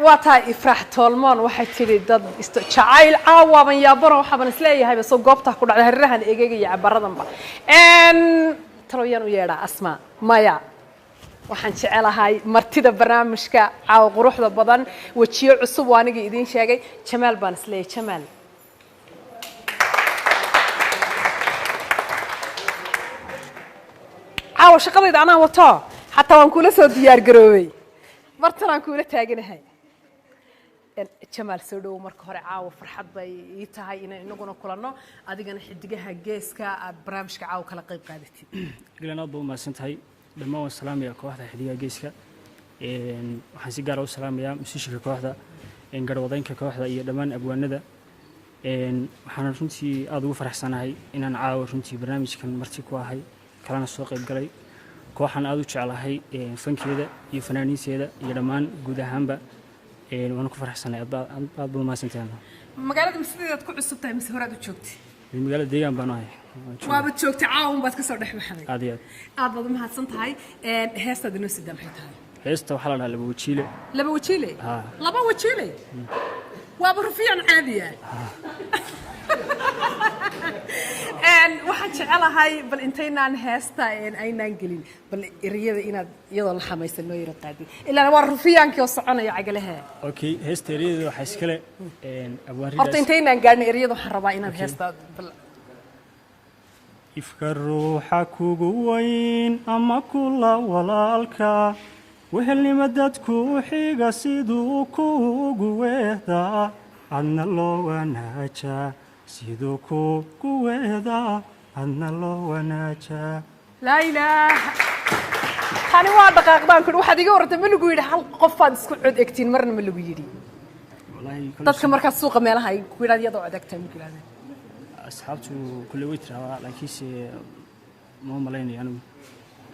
Waa tahay Ifraax Toolmoon. Waxay tidhi dad jacayl caawaaban yaabano, waxaaban isleeyahayba soo goobtaa ku dhacday hareerahan eegegaya cabaradanba. Taloyaan u yeedhaa Asma? Maya, waxaan jecelahay martida barnaamijka caawa quruxda badan, wejiyo cusub waa anigii idiin sheegay. Jamaal baan isleeyahay. Jamaal, caawa shaqadayda anaa wato, xataa waan kula soo diyaar garoobay, martan aan kuula taaganahay. Jamaal, soo dhowow. Marka hore caawa farxad bay ii tahay inaan inaguna kulanno, adigana Xidigaha Geeska aad barnaamijka caawa kala qayb qaadatid. Gilan, aad baa u mahadsan tahay. Dhammaan waan salaamayaa kooxda Xidigaha Geeska. Waxaan si gaara u salaamayaa musishinka kooxda, garhwadeynka kooxda iyo dhammaan abwaanada. Waxaana runtii aada ugu faraxsanahay inaan caawa runtii barnaamijkan marti ku ahay, kalena soo qayb galay kooxan aada u jeclahay fankeeda iyo fanaaniinteeda iyo dhammaan guud ahaanba. Waana ku faraxsanahay, aad aad baa u mahadsantahay. Magaalada masideedaad ku cusub tahay mise horaad u joogtay? Magaalada deegaan baan ahay. Waaba joogtay, caawun baad kasoo dhex baxday. Aad iyo aad. Aad baad u mahadsan tahay. Heestaad inoo sidaa maxay tahay? Heesta waxaa la dhahaa Laba Wajiile. Laba Wajiile? Haa. Laba Wajiile waaba rufiyan caadiya. Waxaan jecelahay bal intaynaan heesta aynaan gelin, bal ereyada inaad iyadoo la xamaysan noo yara qaadin, ilaa waa rufiyaankii oo soconaya cagalaha. Okay, heesta ereyada waxaa iskale abwaan Horta Ridaas. intaynaan gaadhin ereyada, waxaan rabaa inaad heesta bal Ifka ruuxa kugu weyn ama kula walaalka, wehelnima dadku xiga, siduu kuugu weehdaa adna loo wanaajaa, siduu kugu weehdaa adna loo wanaajaa. Laa ilaaha, tani waa dhaqaaqdaan kudhi. Waxaad iga warantay, ma lagu yidhi hal qofaad isku cod egtiin marna? Ma lagu yidhi dadka markaad suuqa meelaha ay ku yidhaad iyadoo cod egtahay, ma ku yidhahdeen? Asxaabtu kulle way tiraahdaa, laakiinse ma malaynayo anigu.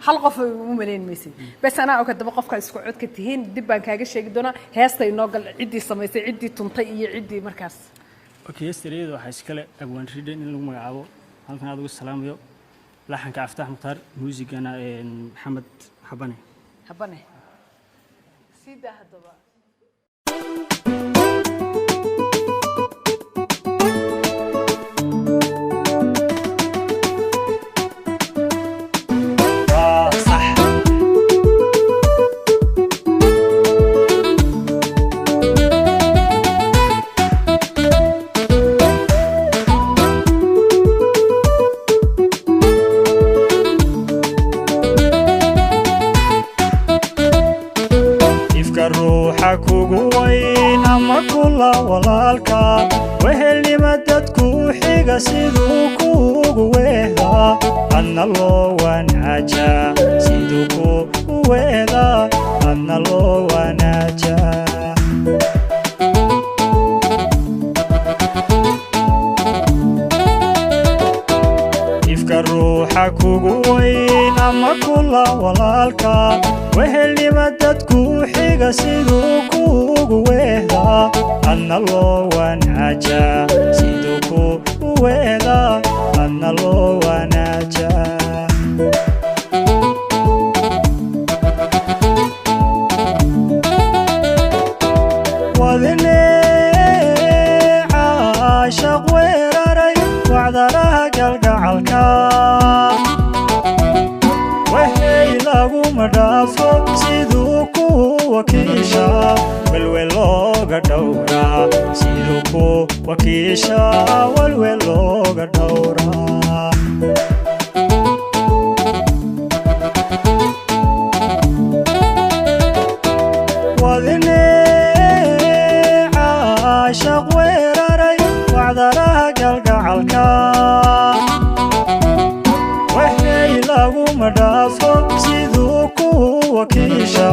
Hal qof u malayn maysid. Bes, anaa og haddaba qofkaad isku codka tihiin, dib baan kaaga sheegi doonaa. Heesta inoo gal, ciddii samaysay, ciddii tuntay iyo ciddii markaas. Okay, heesta ereyada waxaa iskale abwaan Ridden in lagu magacaabo, halkan aad uga salaamayo. Laxanka Aftaax Mukhtaar, muusigana Maxamed Xabane. Habane, sidaa haddaba. Sax. Ifka ruuxa kugu weyn ama kula walaalka, wehelnima dadku xiga, siduu kuugu weehdaa adna loo wanaajaa, siduu kugu weehdaa adna loo wanaajaa. Ifka ruuxa kugu weyn ama kula walaalka, wehelnima dadku xiga, siduu kuugu weehdaa adna loo wanaajaa, siduu kugu weehdaa adna loo wanaajaa. Wadine caashaq weeraray wacdaraha galgacalka, wehey laguma dhaafo, siduu ku wakiisha welwel looga dhowraa, siduu ku wakiisha welwel looga dhowraa. Wadine caashaq weeraray wacdaraha galgacalka, wehey laguma dhaafo, siduu ku wakiisha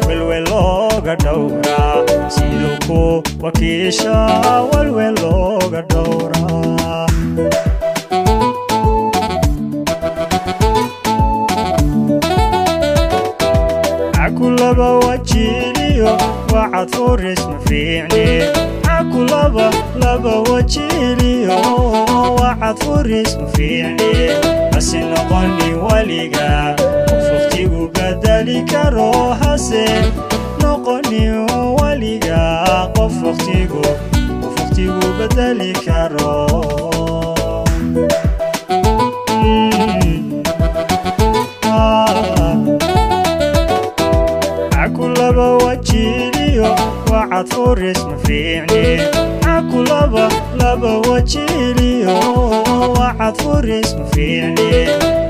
welwel looga dhowraa, siduu ku wakiisha welwel looga dhowraa. Cakulaba wajiiliyo wacad furis ma fiicni, cakulaba laba wajiiliyo wacad furis ma fiicni. Hase noqoni weliga qof waqtigu bedeli karo, hase noqoni. noqonin weliga qof waqtigu qof waqtigu bedeli karo. Ah. Cakulaba wajiliyo wacad furis ma fiicni. Cakulaba laba wajiliyo wacad furis ma fiicni.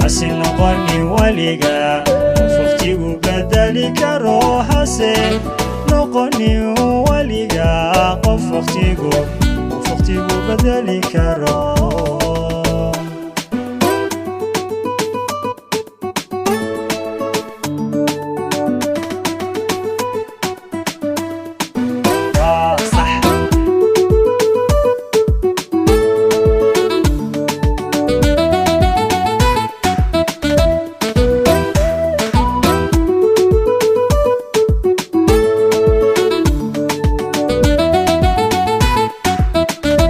Hase noqonin weliga qof waqtigu bedeli karo. Hase noqonin weliga qof waqtigu qof waqtigu bedeli karo. Waa sax.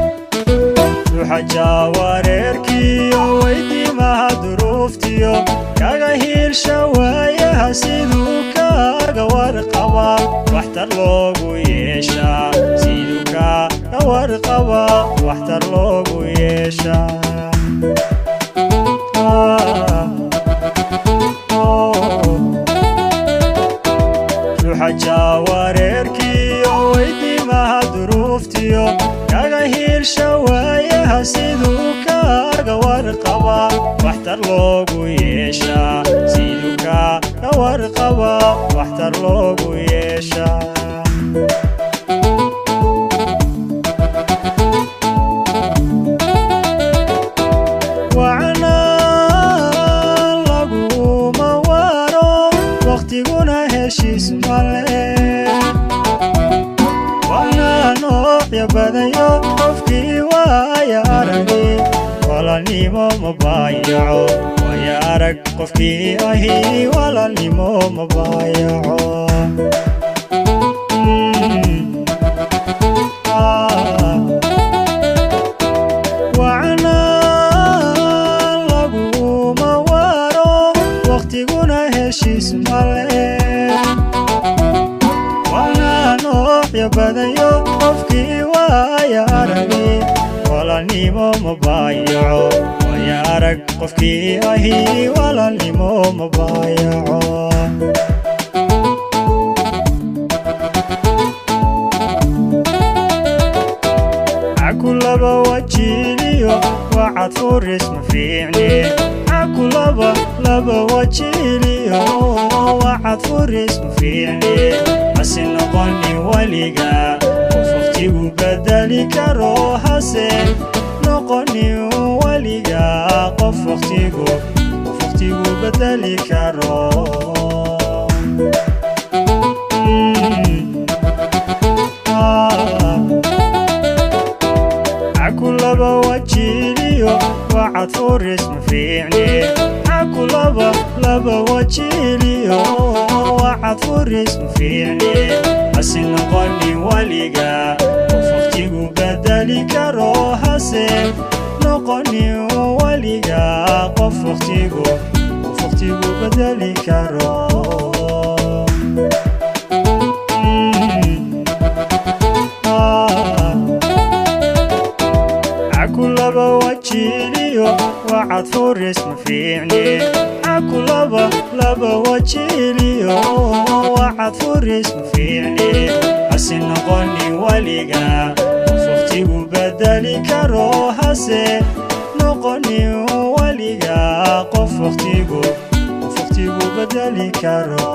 Ruuxa jaawareerkiyo weydiimaha duruuftiyo kaga hiilsha waayaha siduu kaaga warqaba waxtar loogu yeeshaa. Siduu kaaga warqaba waxtar loogu yeeshaa. Ah, oh. Ruuxa jaawareerkiyo weydiimaha duruuftiyo kaga hiilsha waayaha siduu kaaga warqaba waxtar loogu yeeshaa. Siduu kaaga warqaba waxtar loogu yeeshaa. Wacna laguma waro waqtiguna heshiis male. Waana noocya badayo qofkii waaya aragi walaalnimo ma baayaco. Waaya arag qofkii ahi walaalnimo ma baayaco. Mm. Ah. Wacna laguma waro waqtiguna heshiis male. Waana noocya badayo qofkii waaya aragi walaalnimo ma baayaco. Waaya arag qofkii ahi walaalnimo ma baayaco. Cakulaba wajiliyo wacad furis ma fiicni. Cakulaba laba wajiliyo wacad furis ma fiicni. Hase noqonin weliga qof waqtigu bedeli karo. Hase noqonin weliga qof waqtigu qof waqtigu bedeli karo. Mm. Ah. Cakulaba wajiliyo wacad furis ma fiicni. Cakulaba laba wajiliyo wacad furis ma fiicni. Hase noqonin weliga qof waqtigu bedeli karo. Hase noqonin weliga qof waqtigu qof waqtigu bedeli karo. Mm. Ah. Cakulaba wajiliyo wacad furis ma fiicni. Cakulaba laba wajiliyo wacad furis ma fiicni. Hase noqonin weliga qof waqtigu bedeli karo. Hase noqonin weliga qof waqtigu qof waqtigu bedeli karo.